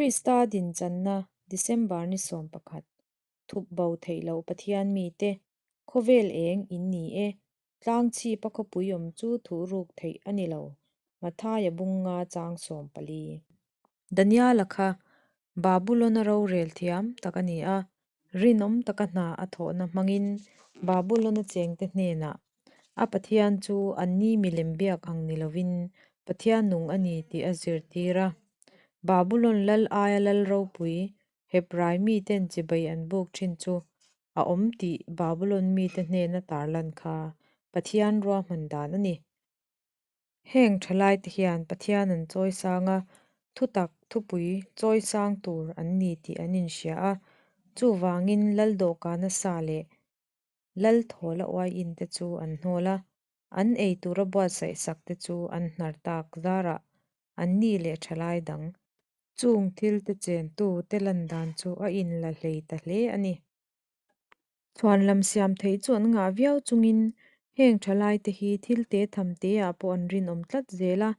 Krista dinchanna December ni 11, Thup bo theih loh Pathian mite, khawvel eng in ni e, tlang chhipa khawpui awm chu thuhruk theih a ni lo, Mathaia bunga chang 14. Daniala kha Babulon-a rorel thiam tak a ni a, rinawm taka hna a thawhna hmangin Babulon-a chengte hnenah a Pathian chu anni milem biak ang ni lovin Pathian nung a ni tih a zirtir a. Babulon lal aia lal ropui Hebrai miten chibai an buk thin chu a awm tih Babulon mite hnena tarlan kha Pathian ruahman dan a ni. Heng thalaite hian Pathian an chawi sang a, thutak thupui chawi sang tur an ni tih an inhria a, chuvangin Lal dawhkana sa leh Lal thawla uaiin te chu an hnawl a, an ei tura buatsaih sak te chu an hnar tak zarah an ni leh thalai dang. Chung thil te chentu te lan dan chu a inla hlei ta hle a ni. Chhuan lam siam theih chu an ngah viau chungin heng thalaite hi thil te tham te ah pawh an rinawm tlat zel a,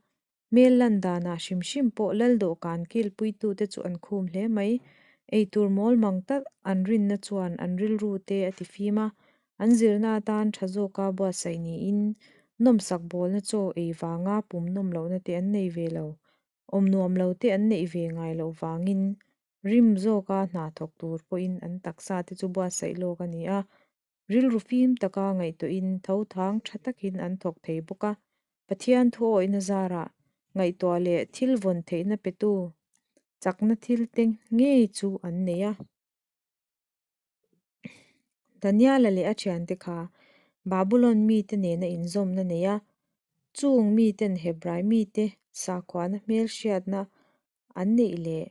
hmel lan danah hrim hrim pawh lal dawhkan kilpuitute chu an khum hle mai. Eitur mawl mang tak an rinna chuan an rilru te a ti fim a, an zirna atan tha zawka buatsaih niin nawmsak bawlna chaw ei vanga pum nawm lohna te an nei ve lo, awm nuam lo te an neih ve ngai loh vangin Rim zawka hna thawk tur pawhin an taksa te chu buatsaih lawk a ni a, rilru fim taka ngaihtuahin tho thang tha takin an thawk thei bawk a. Pathian thu awihna zarah ngaihtuah leh thil vawn theihna petu chakna thil te ngei chu an nei a. Daniela leh a thiante kha Babulon mite nena inzawmna nei a, chung miten Hebrai mite sakhuana hmelhriatna an neih leh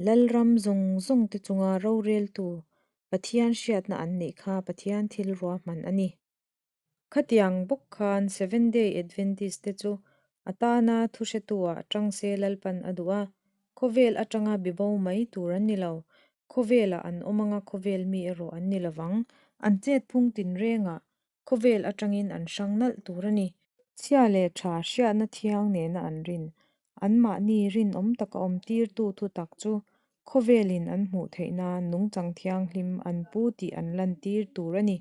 Lalram zawng zawng te chunga roreltu Pathian hriatna an neih kha Pathian thil ruahman a ni. Khatiang bawk khan Seventh Day Adventist te chu a tana thuhretu-ah tang se Lalpan a duh a, khawvel atanga bibo mai tur an ni lo. Khawvelah an awm anga khawvel mi erawh an ni lovang. An chet phung tinrengah khawvel atangin an hrang nalh tur a ni. Chhia leh tha hriatna thiang nena an rin, anmahni rinawm taka awm tirtu thutak chu khawvelin an hmuh theih nan nungchang thianghlim an pu tih an lantir tur a ni.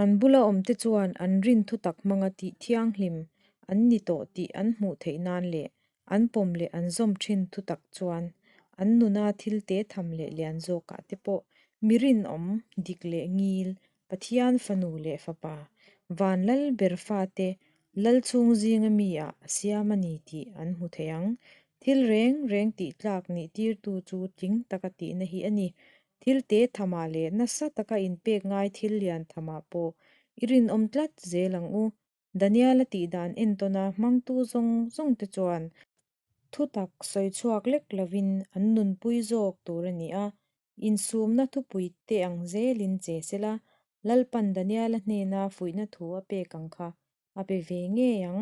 An bula awmte chuan an rin thutak hmanga tih thianghlim an ni tawh tih an hmuh theih nan leh an pawm leh an zawm thin thutak chuan an nuna thil te tham leh lian zawkah te pawh mi rinawm, dik leh ngil, Pathian fanu leh fapa, van lal ber fate lal chhung zinga mi ah a siam a ni tih an hmu thei ang. Thil reng reng tih tlak nih tirtu chu tling taka tihna hi a ni. Thil te thamah leh nasa taka inpek ngai thil lian thamah pawh i rinawm tlat zel ang u. Daniel-a tih dan entawna hmangtu zawng zawng te chuan thutak sawi chhuak lek lovin an nunpui zawk tur a ni a, insumna thupui te ang zelin che sela, Lalpan Daniel-a hnena fuihna thu a pek ang kha a pe ve ngei ang.